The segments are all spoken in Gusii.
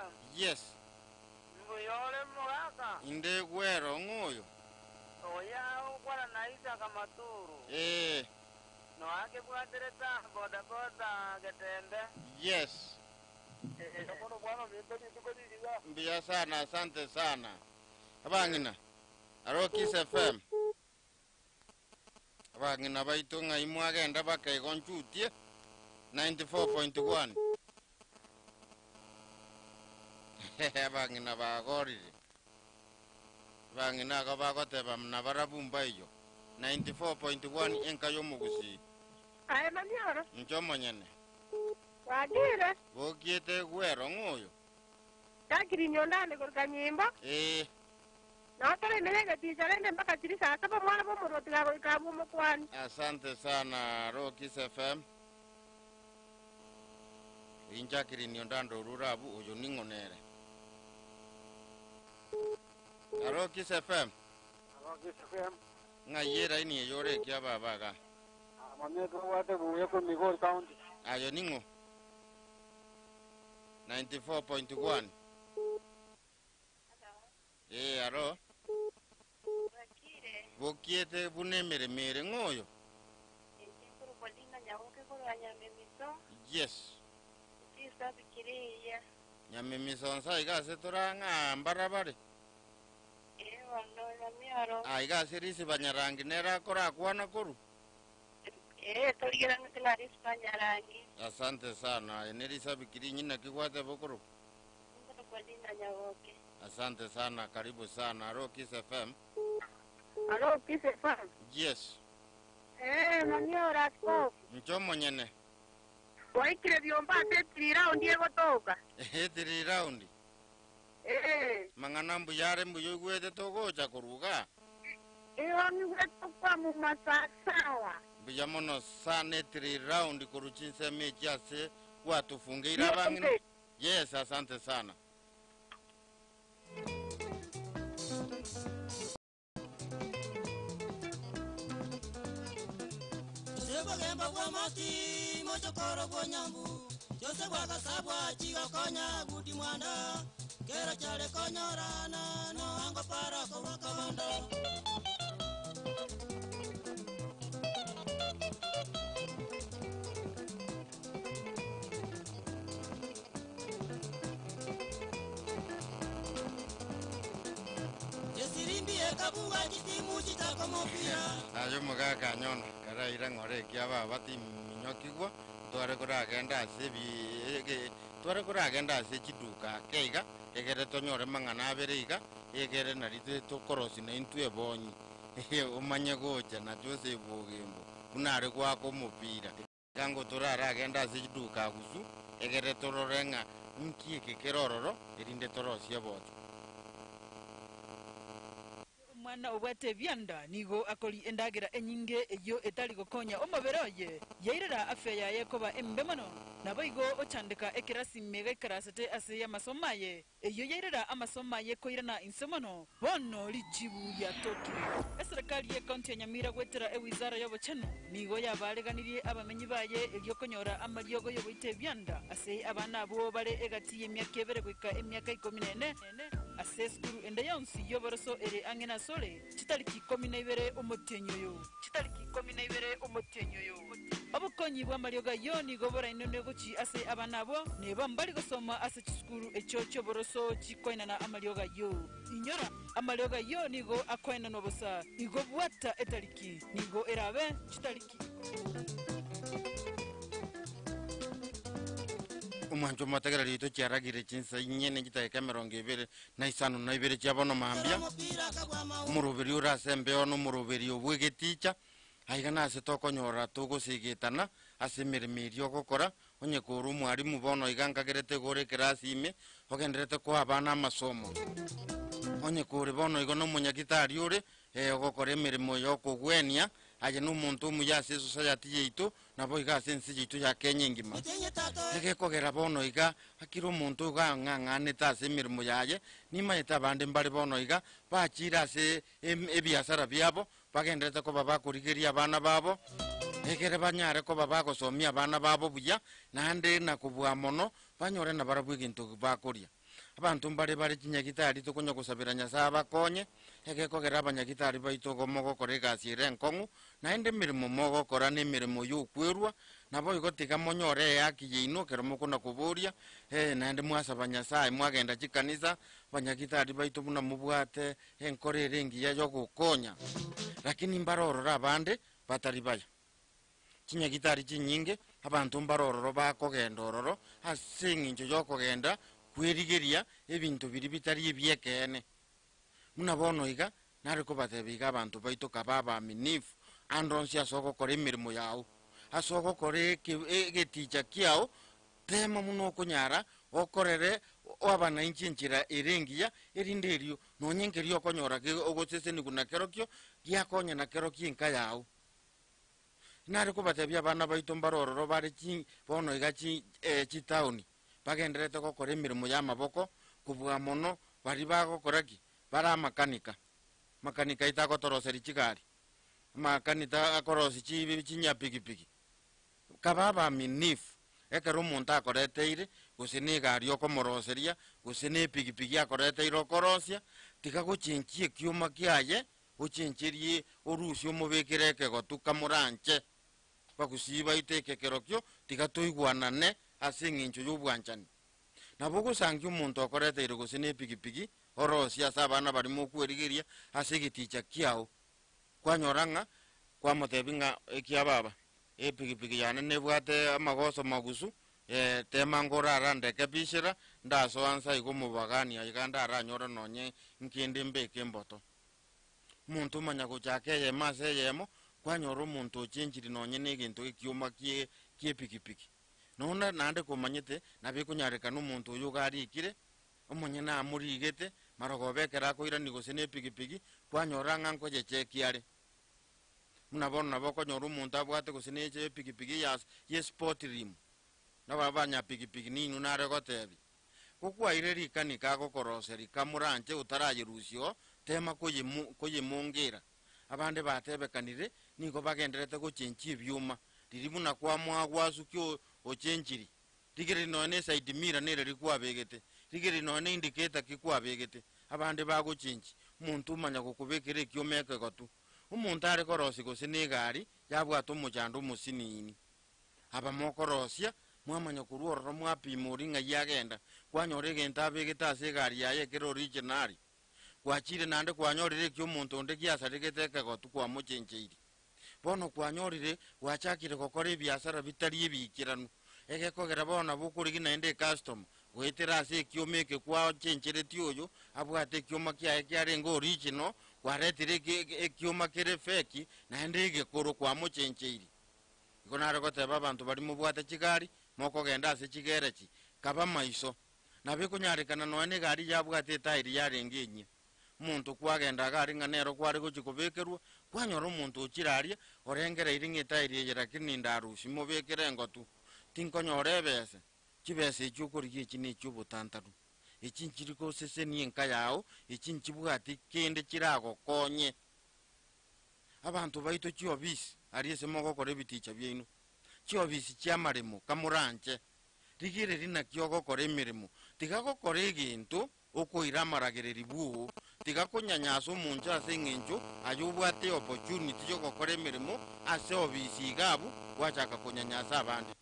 FM. Yes. Mbuya ore mogaka? Inde gwero ng'o oyo? Oyo agokwana na Isaka Maturu. Ee. Noakebwaterete bodaboda Getembe. Yes. Ee. Bono bwana ominto rituko rigiya. Mbuya sana asante sana. Abang'ina. Aro Kiss FM. Abang'ina baito ng'ai mwagenda baka igo nchutie 94.1. Abang'ina bagorire. Abang'ina igo bagoteba nabarabwo mbaiyo. 94.1 enka y'omogusii. Aye mamioro. Inche omonyene. Bwakire. Bokiete egwero ng'o oyo? Jacqueline Ondande korwa Kanyimbo. Ee. Nao tore ime y'egeticha rende mpaka chiri saa saba omwana bw'omorwoti gagoika abwo omokuani. Asante sana aro Kiss FM. Oyio Jacqueline Ondande orure abwo oyo ning'o nere? Aro Kiss FM. Aro Kiss FM. Ng'ai eraini eye ore ekia baba iga? Amamia tobwate buya korwa Migori County. Ayo ning'o? 94.1. Ee, aro. Bwakire. Bokiete buna emeremo ere ng'o oyo? Inche nkorokwa Dina Nyaboke korwa Nyamemiso. Yes. Chisabi kiriiya. Nyamemiso nsa iga ase torang'a mbarabare. Ee bono Nyamioro. Aiga ase risiba Nyarangi nere akorakwana korwa. Ee torigeranete na risiba Nyarangi. Asante sana. Aye ne risabi kirinyi naki gwateba okorokwa? Nkorokwa Dina Nyaboke. Asante sana, karibu sana. Aro Kiss FM. Aro Kiss FM. Yes. Ee, mamioro askofu. Inche omonyene. Gwaikire biombe ase etiri raundi egotoka. Etiri raundi. Ee. Mang'ana mbuya are mbuya oigwete togocha korwa igaa. Igo nigwete okwamuma sawasawa. Mbuya mono sana etiri round korwa chinsemo echi ase gwatofungeire abang'ina. Yes asante sana. Gose bogemba bw'amati, mochokoro bw'onyambu, gose bwagasabwa chigokonya gudi mwanda, kera chare konyorana noango para korwa kabondo. Esirimbi ekabuga chitimu chichaka omopira. Aye omogaka nyona, karaira ng'ora ekia baba timinyokigwa, ntware koragenda ase ebi ege tware koragenda ase chiduka ake iga, egere tonyore mang'ana abere iga, egere nari tokorosia naintwe ebonyi, omanye gocha na Joseph Ogembo, buna are goaka omopira. Iga ngotoraragende ase chiduka agusu, egere torore ng'a inki eke kere ororo, erinde torosie obochwa. Omwana obwate ebianda nigo akoria endagera enyinge eyio etari gokonya omobere oye, yairera afya yaye koba embe mono. Naboigo ochandeka ekerasi ime gaikarasete ase y'amasomo aye, Eyio yairera amasomo aye koirana inse mono, bono richibu riatokire. Eserekari y'Ekaunti ya Nyamira goetera ewizara y'obochenu nigo yabareganirie abamenyi baye erio konyora amariogo y'ogoita ebianda ase abana abwo bare egati y'emiaka ebere goika emiaka ikomi na ene ase esukuru ende yonsi y'oboroso ere ang'e nasore chitariki ikomi na ibere omotienyi oyo. Chitariki ikomi na ibere omotienyi oyo. Obokonyi bw'amariogo ayio nigo borainanwe gochia ase abana abwo, neba mbari gosoma ase chisukuru echio chi'oboroso chikoenana amariogo ayio. Inyora, amariogo ayio nigo akoenanwa bosa, igo bwata etariki, nigo erabe chitariki ikomi. Omwancho omotegereri oito chiaragire chinsa inye ne chidakika emerongo ebere na isano na ibere chia bono mambia, omoroberi ore ase embeo nomoroberi bw'egeticha, Aiga nase tokonyora togosegetana ase emeremo eria ogokora, onye kore omwalimu bono iga nkagerete iga ore ekerasi ime, ogendererete koa abana amasomo. Onye kore bono igo nomonyagitari ore, ee, ogokora emeremo y'okogwenia, aye nomonto omuya ase esosayati yaito, naboigo ase ense yaito ya Kenya engima. Egekogera bono iga, kera omonto iga ang'ang'anete ase emeremo yaye, nimanyete abande mbare bono iga, bachiire ase ebiasara biabo, Bagendererete koba bakorigeria abana babo, ekere banyare koba bagosomia abana babo buya, naende na kobua mono, banyore nabarabwo egento bakoria. Abanto mbare bare chinyagitari tokonya gosabera Nyasae abakonye, egekogera abanyagitari baito igo mogokora egasi ere enkong'u, naende emeremo mogokora nemeremo y'okwerua, naboigo tiga monyore ehaki yaino ekero mokona koboria, ee, naende mwasaba Nyasae mwagenda chikanisa, abanyagitari baito buna mobwate enkoro ere engiya y'ogokonya. Lakini mbare ororo abande batari baya. Chinyagitari chinyinge, abanto mbare ororo bakogenda ororo ase eng'encho y'okogenda kwerigeria ebinto biria bitari ebi'ekeene. Buna bono iga, nare kobatebia iga abanto baito kabe abaaminifu ande onsi ase ogokora emeremo yao, ase ogokora eke egeticha kiao, tema buna okonyara okorere abanainchi enchera ere engiya, erinde erio nonye nkeria okonyora ge ogosesenigwa nakerokio, giakonye nakerokio enka yao. Nare kobatebia abana baito mbare ororo bare chi bono iga chi chitaoni, bagendererete gokora emeremo y'amaboko kobua mono baria bagokora ki? Bare amakanika. Amakanika aito agotoroseria chigari, amakanita akorosia chi chinyapigipigi. Kaba abaaminifu, ekero omonto akoreteire, gose na egari okomoroseria, gose na epigipigi akoreteire okorosia, tiga gochenchia ekioma kiaye Ochencherie orusie omobekere ekegotu kamoranche. Bagusii baito ekekerokio tiga toigwanane ase eng'encho y'obwanchani. Nabo ogosangia omonto okoreteire gose nepigipigi orosie ase abana baria mokwerigeria ase egeticha kiao. Kwanyora ng'a kwamotebia ng'a ekia baba epigipigi yane nebwate amagoso magusu tema ngorara ndeke bishera ndasoa nsa iga omobagani aiga ndaranyore nonye nkende mbeke mboto. Omonto omanya gochaka eyemo ase eyemo, kwanyora omonto ochenchiri nonye na egento ekioma kie ki'epikipiki. Nonya naende komanyete, nabo ekonyarekana omonto oyo iga arikire, omonyene amorigete, marogoba ekero akoirania gose na epikipiki, kwanyora ng'a nkoyechekia are. Buna bono nabo okonyora omonto abwate gose na eche epikipiki ya ye sport rim, nabo abanyapikipiki ninwe nare gotebia. Gokwaire rikanika agokoroseria kamoranche otarayerusia oo, tema koyemongera. Abande batebekanire nigo bagendererete gochenchia ebioma, riria buna kwamoa gwasukia ochenchiri. Rigereria nonya ne side mirror nere riria kwabegete, rigereria nonya ne indicator ki kwabegete. Abande bagochenchia, omonto omanya gokobekera ekioma ekegotu. Omonto are korosia gose ne egari yabwate omochando omosiniini. Aba mokorosia, mwamanya korwa ororo mwapima oria ng'ai agenda, kwanyora egento abegete ase egari yaye ekere original. Gwachire naende kwanyorire ekio omonto onde giasaregete ekegotu kwamochencheirie. Bono kwanyorire gwachakire gokora ebiasara bitari ebiikeranu, egekogera bono nabo okorigia naende ecustomer, goetera ase ekioma eke kwachencheretie oyo abwate ekioma kiaye kiarenge original, kwaretire ekioma kere fake naende egekoro kwamochencheirie. Igo nare goteba abanto baria mobwate chigari, mokogenda ase chigerechi, kaba maiso. Nabo ekonyarekana nonya negari yabwate etairi yarenge enyia. Omonto kwagenda iga aria ng'a nero kware gochia kobekerwa, kwanyora omonto ochire aria, orengereiri ng'a etairi eye lakini ndarusie mobekere engotu, tinkonyora ebesa. Chibesa echio okorigia echi nechi'obotantaru, echi nchiri gosesenia enka yao, echi nchibwati kende chiragokonye. Abanto baito chiobisi aria ase mogokora ebiticha biaino, chiobisi chi'amaremo, kamoranche, rigereria naki ogokora emeremo, tiga gokora egento okoira amaragereri bwoo, tiga konyanyasa omonto ase eng'encho aye obwate eopportunity yogokora emeremo ase obisi iga abwo gwachaka konyanyasa abande.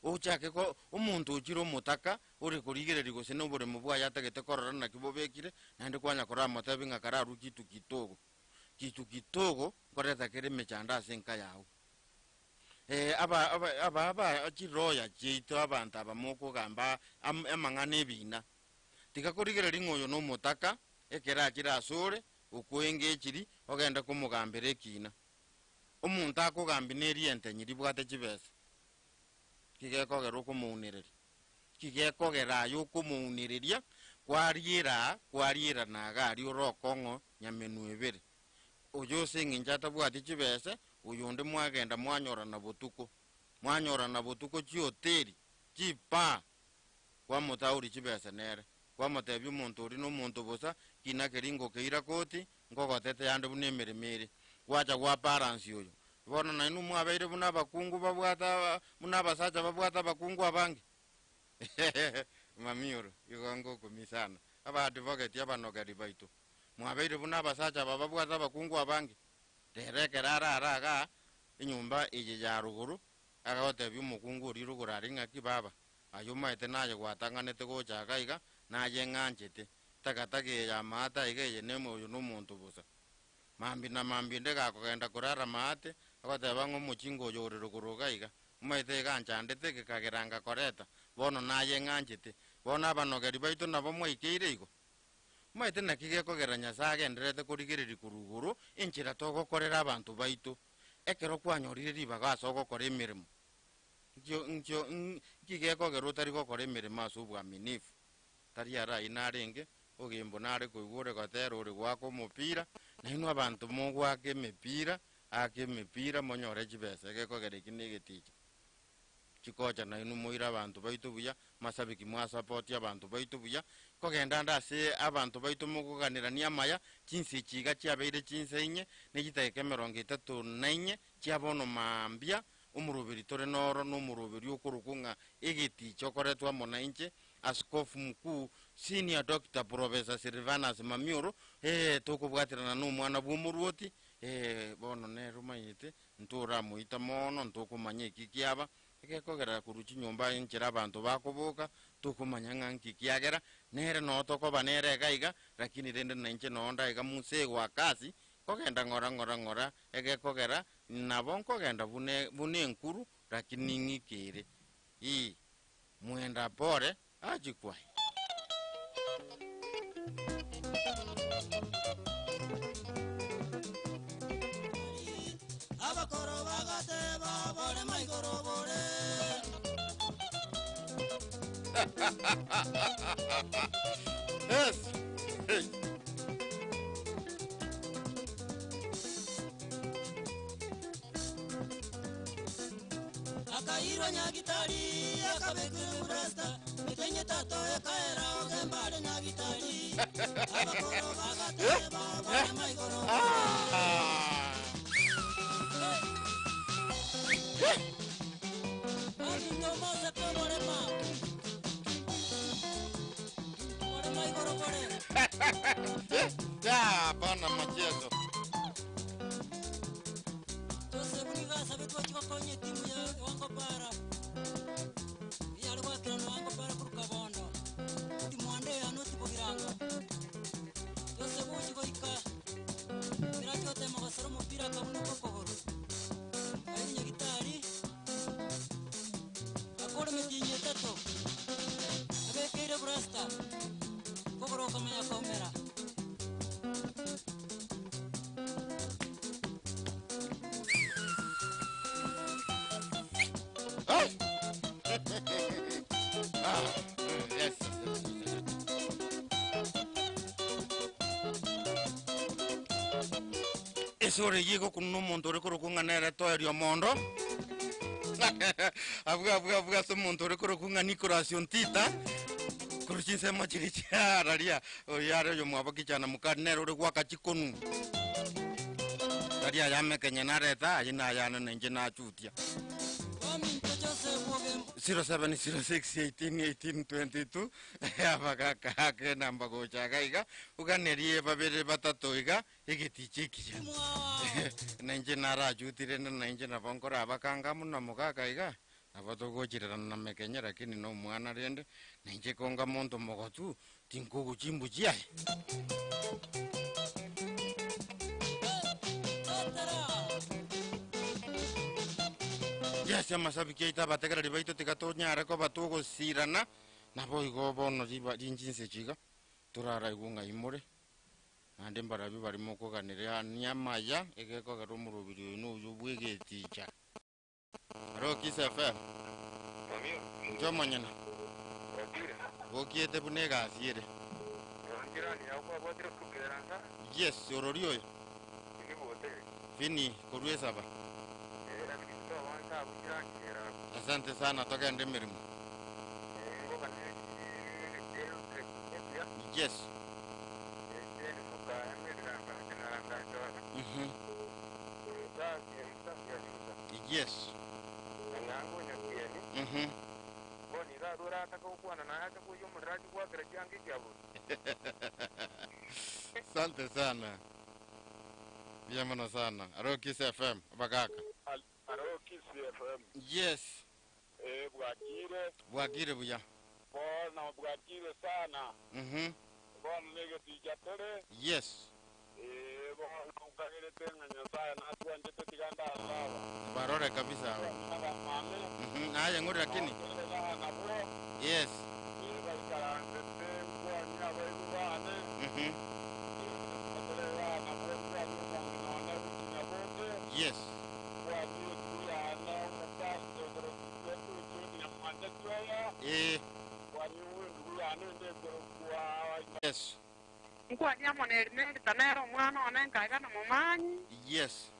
Ochake ko omonto ochire omotaka ore korigereria gose noboremo bwaye atagete korora naki bobekire, naende kwanya koramotebi ng'a kararwe kitu kitogo. Kitu kitogo nkoreta kere emechando ase enka yao. Eh, aba, aba, aba, aba chiroya chiaito abanto aba mokogamba am, amang'ana ebina. Tiga korigereria ng'a oyo nomotaka, ekero achire asore, okoengechiri, ogende komogambera ekina. Omonto akogambia nerientenyi ribwate chibesa, kigekogera okomounereria. Kigekogera aye okomounereria, kwariera aa, kwariera na iga aria ore okong'o nyamenwa ebere. Oyo ase eng'encho atabwati chibese, oyonde mwagenda mwanyorana botuko. Mwanyorana botuko chihoteli, chipaa, kwamotaoria chibese nere. Kwamotebia omonto oria nomonto bosa, kina keria ngokeira koti, nkogotete ande buna emeremo ere. Gwacha gwabalansi oyo. Bono nainwe mwabeire buna abakungu babwate buna abasacha babwate abakungu abange. Mamioro, igo ngokumia sana. Abaadvocate abanogeri baito, mwabeire buna abasacha aba babwate abakungu abange. Rero ekero arare igaa, enyomba eye ya rogoro, agagotebia omokungu oria rogoro aria ng'aki baba, aye omaete naye gwatang'anete gocha iga iga, naye ng'anchete, takataka eye y'amaate aiga eye nemo oyo nomonto bosa. Mambia na mambia ende gakogenda korara maate, agoteba ng'a omochinga oyo ore rogoro iga iga, omaete iga anchandete gekagera ngakoreta, bono naye ng'anchete. Bono abanogeri baito nabo mwaikeire igo? Omaete naki gekogera Nyasae agendererete korigereria korwa igoro enchera togokorera abanto baito, ekero kwanyorire ribaga ase ogokora emeremo? Nkio, nkio, nki gekogera otari gokora emeremo ase obwaminifu? Tari arai narenge, ogembo nare koigwa ore gotera ore goaka omopira, nainwe abanto mogoaka emepira, aka emepira monyore chibesa, egekogera eki negeticha. Chikocha nainwe moire abanto baito buya, masabiki mwasapoti abanto baito buya, kogenda ande ase abanto baito mokoganerania amaya, chinsa echi iga chiabeire chinsa inye, ne chidakika 34 chia bono mambia, omoroberi tore noro nomoroberi okorokwa ng'a egeticha okoretwa amo nainche, Askofu Mkuu, Senior Doctor Professor Silvanus Mamioro, ee, tokobwaterana nomwana bw'omorwoti, ee, bono nere omanyete, ntoramoita mono, ntokomanya eki kiaba, egekogera korwa chinyomba enchera abanto bakoboka, tokomanya ng'a nki kiagera, nere noo tokoba nere iga iga, lakini rende nainche noo ndaiga Musa egwakasi, kogenda ng'ora ng'ora ng'ora, egekogera, nabo nkogenda buna buna enkuru, lakini ng'ikere. Ii, mwenda pore achikwaye. Abakoro bagateba bore maigoro bore. Yes. Hey. Akairwa nyagitari akabekwa burasta mitenye tato ekaera ogembare nyagitari abakoro bagateba bore maigoro Ah. Baminto mose komorema bore maigoro bore. Ya, hapana machezo. Joseph nigo asabetwe chigokonya etimu ya Wango Para. Yare gwakirana Wango Para korwa Kabondo. Oti mwande yane otibogiranga. Joseph ochi goika birachi gotema gosora omopira akabunuka okogoro. Airwe nyagitari akore emetienyi etato abekeire burasta kogoro okamanya komera. Ah! Ah, yes, yes, yes, yes. Esore eyio egokunwa nomonto ore korokwa ng'a nere toeria omondo abwo abwo abwo ase omonto ore korokwa ng'a Nicholas Ontita korwa chinsemo chiria chiararia oyo are oyomwabo kichana mukari nere ore goaka chikonu tari ayame Kenya nareta aye nayane nainche nachutia. Baminto Joseph ogembo. 0706181822 abagaka ake namba gocha iga iga uganerie babere batato iga egeticha ekiya nainche narachutire rende nainche nabo nkore abakanga amo na mogaka iga nabo togochirerana na mekenye lakini na omwana rende nainche konga monto mogotu tinkogu chimbu chiaye. Yes, amasabiki aito abategereri baito tiga tonyare koba togosirana, nabo igo bono riba rinchinse chiga toraraigwe ng'a imore, naende mbarabio baria mokoganereania amaya, egekogera omorobiri oyo noyo bw'egeticha. Aro Kiss FM, inche omonyene, bokiete buna egasi ere. Yes, orori oyo. Vinny, korwa esaba. Asante sana, togende emeremo. Yes. Mhm. Yes. Mhm. Arwere ataka gokwana naye ache koiyia omorero achie goakera chianga ekiaburu. Asante sana. Mbuya mono sana. Aro Kiss FM, abagaka. Aro Kiss FM. Yes. Eh, bwakire. Bwakire buya. Bono bwakire sana. Bono negeticha tore. Yes. Eh, bono nkagerete ng'a Nyasaye natwanchete tiga ndasaba. Barore kabisa abo. Abamame. Aye ng'ori lakini. Nabwo. Yes. Eh, baikaransete nkwani abaibu bane. Nabwo nkwani omong'ina one gochinya boke. Yes. Nkwani ekuyane omopastor korokwa nyamwancha kioya. Eh. Nkwani endugu yane ende ekorokwa. Yes. Nkwani amo na Elimeli nere omwana one nkaiga na momanyi. Yes.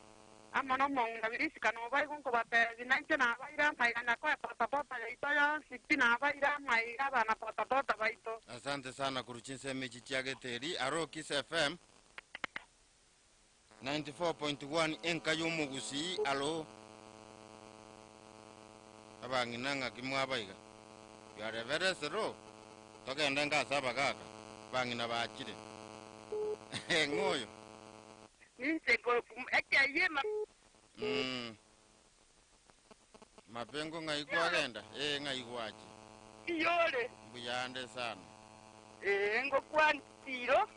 Amo nomong'ina nobaigo nkobatebi nainche nabaire amaiga nakoe potapota yaito yonsi pi nabaire amaiga abana potapota baito. Asante sana kuruchinsa emichi chiageteri aro Kiss FM 94.1 enka y'omogusi alo abang'ina ng'aki mwabaiga byareberesero togende ngase abagaka bang'ina bachire ng'oyo Ninche ekeyima. Mapengo ng'ai kwagenda ng'ai gwachi Iyore mbuyande sana ngokwantiro.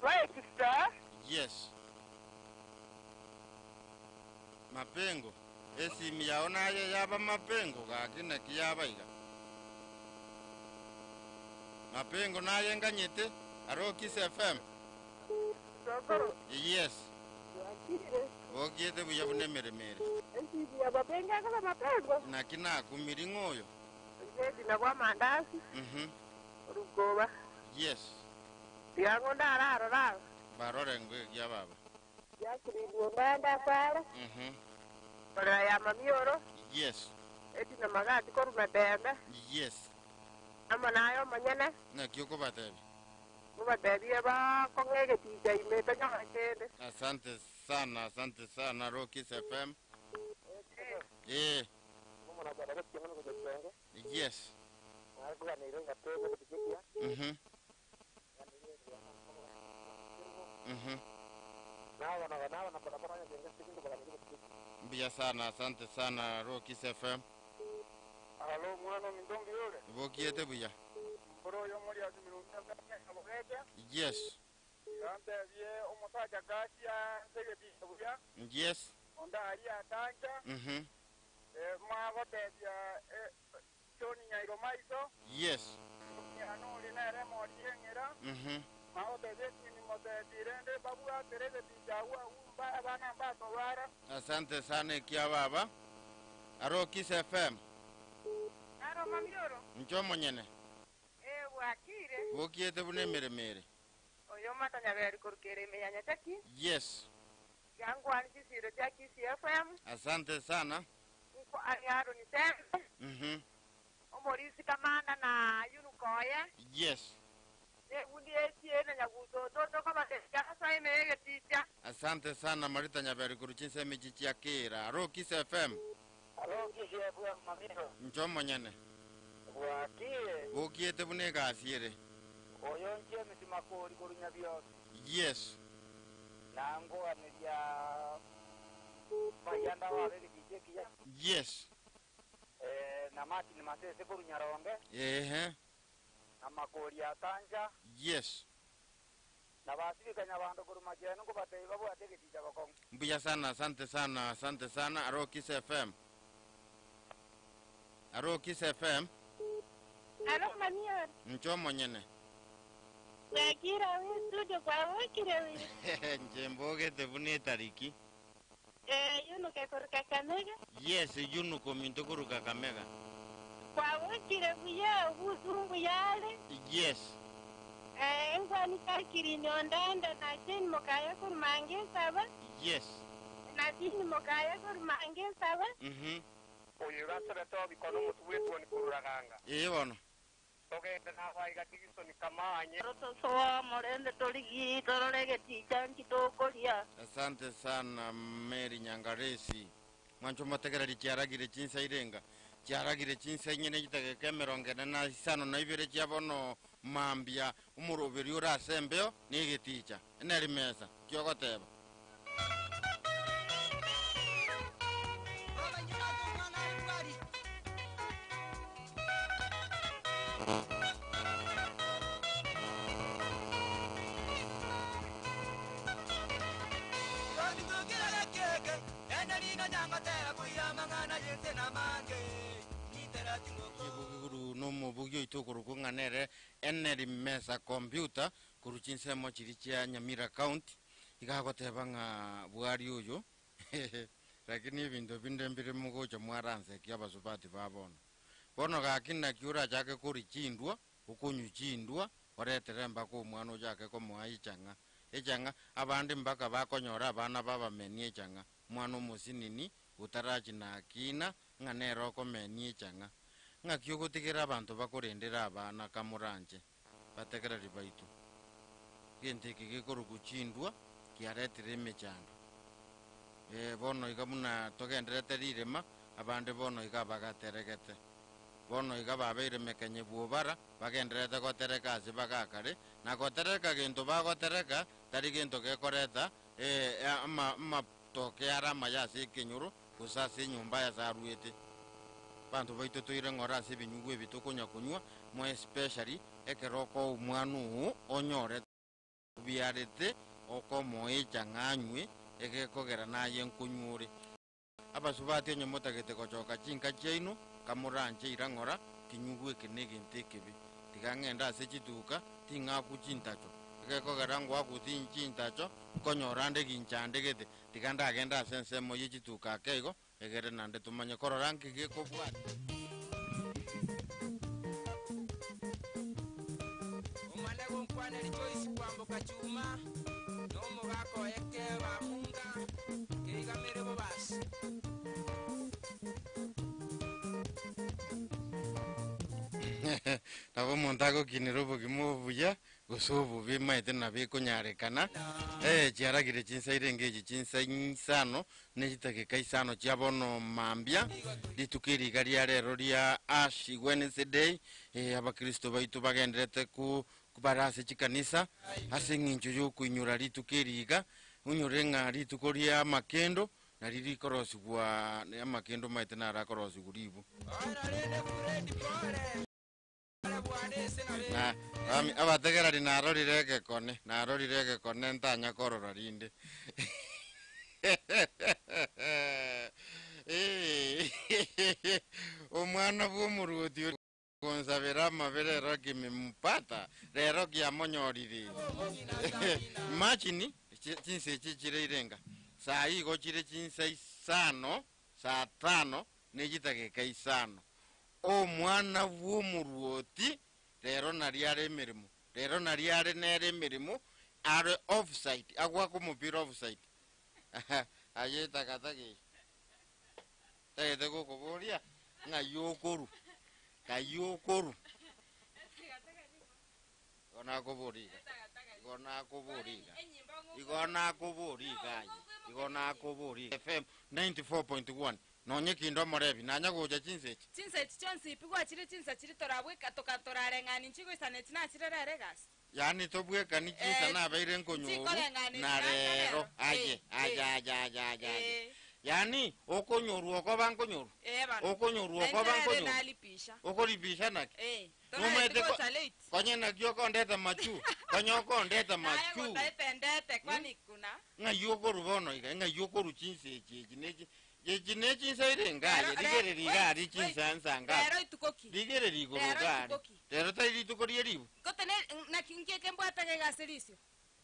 Right sister. Yes. Mapengo esimi yao naye yaba mapengo gaki naki yabaiga mapengo naye nganyete aro Kiss FM. Sokoro. Yes. Okiete buya bune meremere. Esimi ya mapengo akaba mapengo. Naki nakumiri ng'oyo. Ngendi na kwa mandasi. Rukoba. Yes. Yango ndararora. Barore ngwe ya baba. Yakirindio ndanda pala. Ora ya mamioro. Yes. Eti na magati koruma dembe. Yes. Ama nayo manyene. Naki okobatebi. Mubatebie bakong'ege ticha imete nyora kende. Asante sana, asante sana ro Kiss FM. Eh. Yes. Mbia sana, asante sana ro Kiss FM. Alo mwana mindombi yole. Bokiete buya. Mboro yo muri azimirunga abogeke. Yes. Yantebie omusacha gasia segeti buya. Yes. Onda ari atanja. Mwagotebia Tony Nyairo maiso. Yes. Nyanuri nere moriengera. Mwagotebia ni motebirende babu atereze tijawa umba abana mbatowara. Asante sana kia baba. Aro Kiss FM. Aro mamioro. Ncho monyene. Bwakire. Bokiete bune meremere. Oyo matanyaberi korukere imeyanya chaki. Yes. Yangwani chisiro cha Kiss FM. Asante sana. Nko ariaro ni sembe. Omorisi kamanda na yunukoya. Yes. Negundi etie na nyaguto toto kama kasa imege ticha. Asante sana Marita Nyaberi kuruchinsa michichi ya kira. Aro Kiss FM. Aro Kiss FM mamiro. Ncho monyene. Bwakire. Bokiete bune gasiere. Oyo nche misimakori korunya byose. Yes. Nango aneria bayanda wabere kijekiya. Yes. Na Martin Masese korunyaronge. Na makori atanja. Yes. Na basibikanya bandu korumajeno kubatei babwate geticha bakong. Mbuya sana, asante sana, asante sana. Aro Kiss FM. Aro Kiss FM. Aro mamior. Ncho monyene. Bwakire wi studio kwa wokire wi. Nchembogete bune tariki. Yuno ke Kakamega. Yes, yuno kominto koru Kakamega. Kwa wokire buya ubuzungu yale. Yes. Ngwani kakiri nyondanda na chini mokaya kurumange saba. Yes. Na chini mokaya kurumange saba. Oyo gasore to bikono mutubwetwo ni kururaganga. Bono. Togende na waiga tigisoni kamanye. Rotosoa morende toligi tororege ticha nkitokoria. Asante sana Mary Nyangaresi. Mwancho motegereri chiaragire chinsa irenga. Chiaragire chinsa inye ne chidakika emerongo ene na isano na ibere chia bono mambia, omoroberi ore ase embeo na egeticha, neri mesa, ki ogoteba? Chibuguru nomobugi oito okorokwa ng'a nere Henry Mesa Computer korwa chinsemo chiria chia Nyamira County, iga agoteba ng'a bwari oyo lakini ebinto binde mbire mogocha mwaransekia abasubati ba bono. Bono gaki naki orachake koria chindwa, okonywa chindwa, oretere mpaka omwana ochake komoa echang'a. Echang'a, abande mpaka bakonyora abana babamenie echang'a. Omwana omosinini otarachi nakina ng'a nere okomenia echang'a. Ng'aki ogotigera abanto bakorendera abana kamoranche, bategereri baito? Gento eke gekorokwa chindwa kiaretire emechando. Ee, bono iga buna togendererete rirema, abande bono iga bagateregete. Bono iga babeire mekenye bw'obara, bagendererete gotereka ase bagakare, na gotereka gento bagotereka tari gento gekoreta amatoke are amaya ase ekenyoro, gose ase enyomba y'ase aruete. Abanto baito toire ng'ora ase ebinyugwa ebi tokonya konywa, more especially ekero okoa omwana oo onyorete obiarete okomoa echang'a anywe, egekogera naye nkonywa ore. Abasubati onye motagete gochoka chinka chiaino, kamoranche ira ng'ora, kinyugwa eke negento ekebe. Tiga ng'ende ase chituka, ting'akwa chintacho. Egekogera ngoakwa chintacho, nkonyora nde ginchandegete. Tiga ndagende ase ensemo ye chituka ake igo, egere naende tomanye korora nki gekobwatia. Omane gonkwaneri Joyce kwamboka Chuma, na omogaka oye Keba Amunga, keigamere bobasi. Nabo omonto agokinera obogima obuya gose obobe maete nabo ekonyarekana. Eh, chiaragire chinsa irenge echi chinsa isano ne chidakika isano chia bono mambia, rituko eri iga ria rero ria Ash Wednesday, eh, abakristo baito bagenderete ku bare ase chikanisa ase eng'encho y'okoinyora rituko eri iga, onyore ng'a rituko ria amakendo nari rikorosigwa amakendo maete naro akorosigwa ribu. Na ami abategereri narorire egekone, narorire egekone ntanya korora rinde. Omwana bwa omoruoti oria gonsabera amabe rero kimempata, rero kiamonyorire. Imagine chinsa echi chire irenga, saa igo chire chinsa isano, saa tano ne chidakika isano. Omwana bw'omoruoti rero nario are emeremo, rero nario are nere emeremo, are offside, agoaka omopira offside. Aye takataka eye. Tagete gokoboria ng'ai okorwa, ng'ai okorwa. Igo nakoboria iga, igo nakoboria iga, igo nakoboria iga aye, igo nakoboria iga. FM 94.1 Nonye kinde omorebi, nanya gocha chinsa echi. Chinsa echi chionsi pi gwachire chinsa chiria torabweka toka torareng'ani nchigoisana echi nachire rero egasi. Yaani tobwekani chinsa Eh, nabeire nkonyoru nchikoreng'ana echi na nacha rero. rero. Aye, Eh, aye, eh. aye, aye, aye, aye. Eh. Yaani okonyorwa okoba nkonyorwa. Eh, bana. Okonyorwa Na inche okoba rero nkonyorwa. nalipisha. Okoripisha naki? Eh, Nomaete torareti ko- gocha late. Konye naki okondeta machu, konye okondeta Naye machu. gotaependete kwani kuna. Ng'ai okorwa bono iga, ng'ai okorwa chinsa echi echi na echi, echi ne chinsa ire enga aye, Rero- rigereria iga wait, aria wait. chinsa nsa ngapi. Rero ituko ki? Rigereria igoro Rero iga aria. ituko ki? Rero tari rituko rie ribu. Gote ne naki nkieke mbwate gegase risio.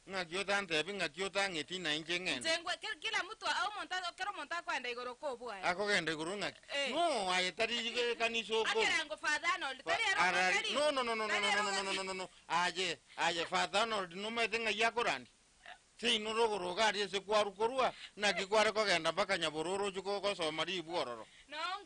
Ng'aki otantebi ng'aki otang'eti na inche ng'ende. Inche ngwe kila mtu omonto kera omonto akoenda igoro kobwaye. Akogenda igoro ng'aki? Eh. No, aye tari ekanisa okorwa. Akerango Father Arnold, tari ero Arari, tari. no, no, no, no, no, Tari no, ero no, no, no, no, no, no. Aye, aye, Father Arnold, nomaete ng'ai akorandia? Seino rogoro iga aria ase kwarwa korwa, naki kware kogenda mpaka Nyabororo ochie gosoma ribu ororo.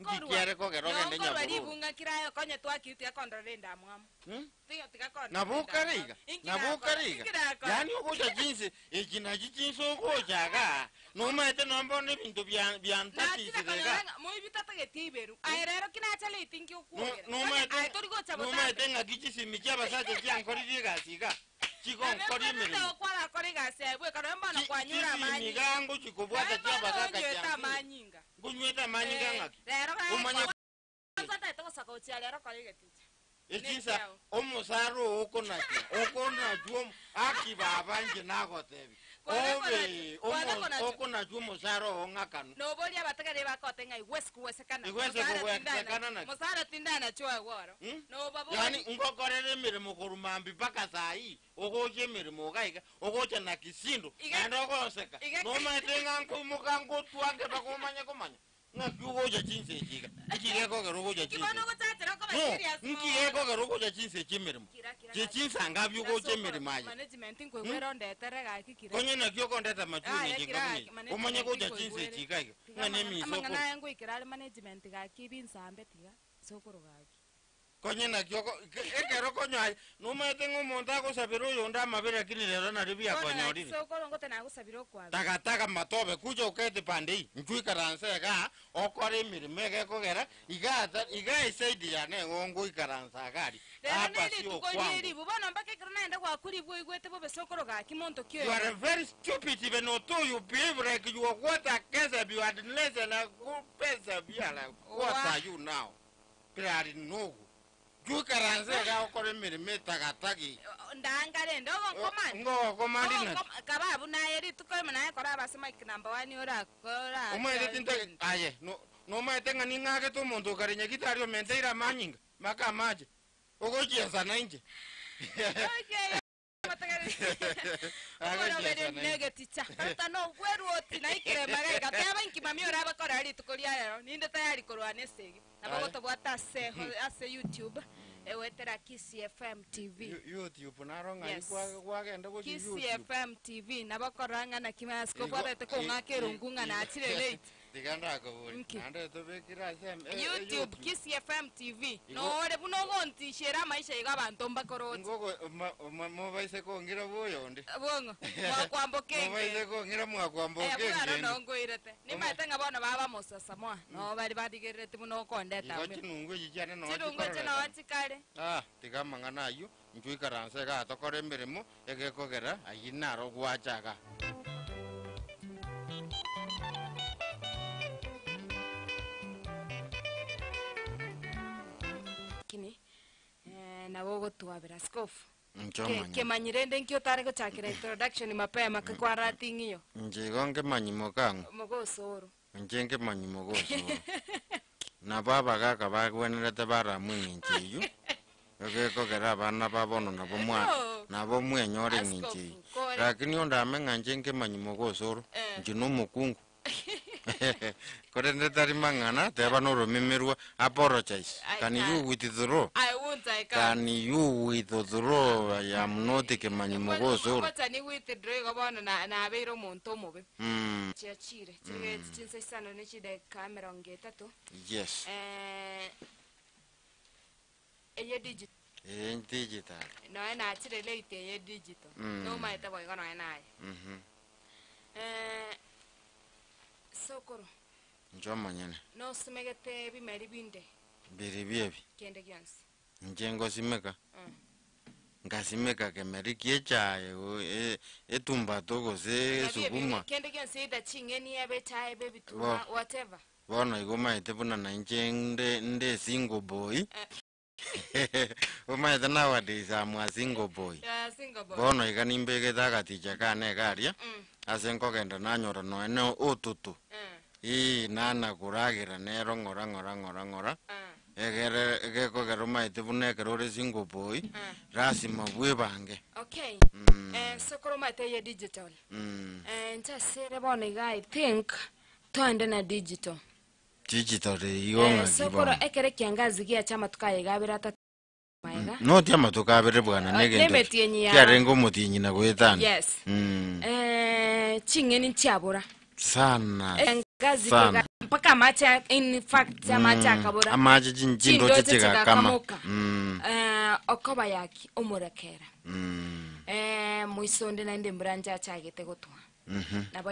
Nki kiare kogera ogende Nonkorwa Nyabururu? ribung'a kiraye okonye twakiri tiga kondorera endamwamu. Hmm? Tiga tiga kondorera Nabo okare endamwamu. iga, Inki nabo nakora? okare iga. Inki nakora? Yaani ogocha chinse echi nachi chinse ogocha igaa, nomaete nonya bono ebinto bia Nachire biantatisire konyora igaa. ng'a moibi tatageti iberu. Aye rero ki nacha late inki No- okwogera? Onye nomaete aye tori gocha botambe. nomaete ng'aki chisimi chia abasacha chiankoririe egasi igaa, chigonkoria emeremo. Kwarakora egasi yaye bweka nonya bono Chi- kwanyora chisimi amanyinga. igaa ngochi kobwata Nonya chia bono abagaka onywete chiansire. amanyinga. Nkonywete amanyinga ng'aki? Rero Omanye Otagete gosoka gochia rero kora egeticha. Echinsa omosara oo okonachwa, okonachwa omo, aki baba inche nagotebia, obe omo okonachwa omosara oo ng'akanwe. Noboria abategereri bakote ng'a igwesi kogwesekana. Igwese kogwesekana naki? Mosara tindanachwa agwo oro. Hmm? Nobaboria. Yaani ngokorera emeremo korwa mambia mpaka saa hii, ogocha emeremo iga iga, ogocha na kisindo, Iga- naende ogoseka. iga- Nomaete ng'a nkoimoka ngotwange mpaka omanye komanya. Ng'aki ogocha chinsa echi iga? Nki gekogera ogocha Inki chinsa bono echi? ogochachera okoba No, serious nki mono? gekogera ogocha chinsa echi emeremo? Kira, kira, Che gaki. chinsa ngabi Kira ogocha sokoro, emeremo aye? Management nkoigwera ondetere gaki kira. Konye naki okondeta machuni Aye, echi kira nkabu gaki, neye? management Omanye gocha chinsa nkoigwere. echi iga iga, Tiga ng'a amang'ana nemiso amang'ana okoro. aya ngoikera are management gaki binsambe tiga, sokoro gaki. Konye naki oko, ekero konya aye, nomaete ng'a omonto agosabera oyonde amabe lakini rero nario Bono gaki biakonyorire. sokoro ngote nagosabire okwabera. Tagataga matobe, kuja okete pande ii, inchuo ikaranse igaa, okore emeremo ege ekogera, iga ata, iga eside yane igo ngoikaransa iga aria, Rero apa ne sio rituko kwangu. ri'eribu, bono mpaka ekero naenda goakwa ribu oigwete bobe sokoro gaki monto ki You are oyo. very stupid even although you behave like you are what a kesa you had less than a good pesa biara. What Wa- are you now? Pirari nogo. Juikaranse iga okore emeremo etagatagi. Ndanga rende ogonkomanda. Ngogokomandi naki. Kababu naye rituko rimo naye koraba ase mic number one ora ora. Omaete tintagete aye no nomaete ng'a ning'agete omonto okare nyagitari omenteire amanyinga maka amache ogochiesa nainche. Okay. Omoroberi negeticha kareta nobweruoti naikire magega teba inki mami orabakora rituko ria rero ninde tayari korwana esegi nabo Aye. gotobwata ase ase youtube egwetera Kisii FM TV YouTube naro ng'ai Yes. kwa- kwagenda gochia Kisii YouTube FM TV nabo korora ng'a naki ase Igo- kobwatete kong'aka erungu ng'a i- nachire late Tiga ndakobori Nki? naende tobekire ase em- e- e- YouTube Kisii FM TV Igo- nore buna ogontishera amaisha igo abanto mbakoroche Ngoko ma- ma- mobaise kong'ira boyonde bong'o mwakwamboka mobaise engendo kong'ira mwakwamboka Eh, buna aro engendo nongoirete nimanyete ng'a bono baba mosasa moa noo bari barigerereti buna okondeta igo ime. chinungu echi chiane noo chirungu echi chikororekana. noo chikare Ah, tiga amang'ana ayio inchuo ikaranse igaa tokore emeremo egekogera ayio naro gwacha igaa. Lakini eh, nabo ogotwabera askofu Inche Ke- omonyene. kemanyi rende nki otare gochakera introduction mapema ke kwarating'iyo Inche igo nkemanyi mokang'u. mogosoro Inche nkemanyi mogosoro. Nabo abagaka bagwenerete baramwe eng'encho eyio, egekogera abana ba bono nabo mwa No. nabo mwenyore eng'encho Askofu, eyio. kore. Lakini ondame ng'a inche nkemanyi mogosoro, Eh. inche nomokungu. Korende tari mang'ana, teba noromemerwa, apologize. I Can you can't. withdraw? I won't, I can't. Can you withdraw? I am not kemanyi mogosoro. Ngocha ni withdraw igo bono na- nabeire omonto omobe Mm, chiachire chigeti chinsa isano ne chidakika emerongo etato yes. Eh, eye digital Eh, digital. noe nachire late eye digital Mm. nomaete boigo noe naye Mhm. Eh, sokoro Inche omonyene. nosimegete ebimeri binde Biri ebi. kende gionsi Inche ngosimeka. Mm. Ngasimeka kemeri kie echae go- e- etumbato gose Nabio esuguma. ebi- kende gionsi either ching'eni ebe echae ebe ebituma Bo. whatever Bono igo omaete buna nainche nde nde single boy. Omaete nowadays I'm a single boy. Yeah, single boy. Bono iga nimbegete agaticha kane iga aria, Mm. ase nkogenda nanyora nonya na ototo. Eh, Ii nana koragera nero ng'ora ng'ora ng'ora ng'ora, eh, egere egekogera omaete buna ekero ore single boy, eh. lasima bwebange. Okay. Mm. Eh, sokoro omanyete eye digital. Mm. Eh, inche asere bono iga I think toende na digital. Digital igo Eh, ng'aki sokoro bono? ekero ekiangazi giacha amatuko aye iga abere atato maega. Noti amatuko abere bwana Eh, negento nemetienyi ya kiarenge omotienyi na goetania. Yes. Mm. Eh, ching'eni nchiabora. Sana. Ekiangazi Sana. kega Mpaka amache in fact amache akabora. Amache chin- chindoche Chindoche chigakama. chigakamoka. Eh, okoba yaki omorakera. Mm. Eh, moisonde naende embura nchachagete gotwa. Mhm. Nabo.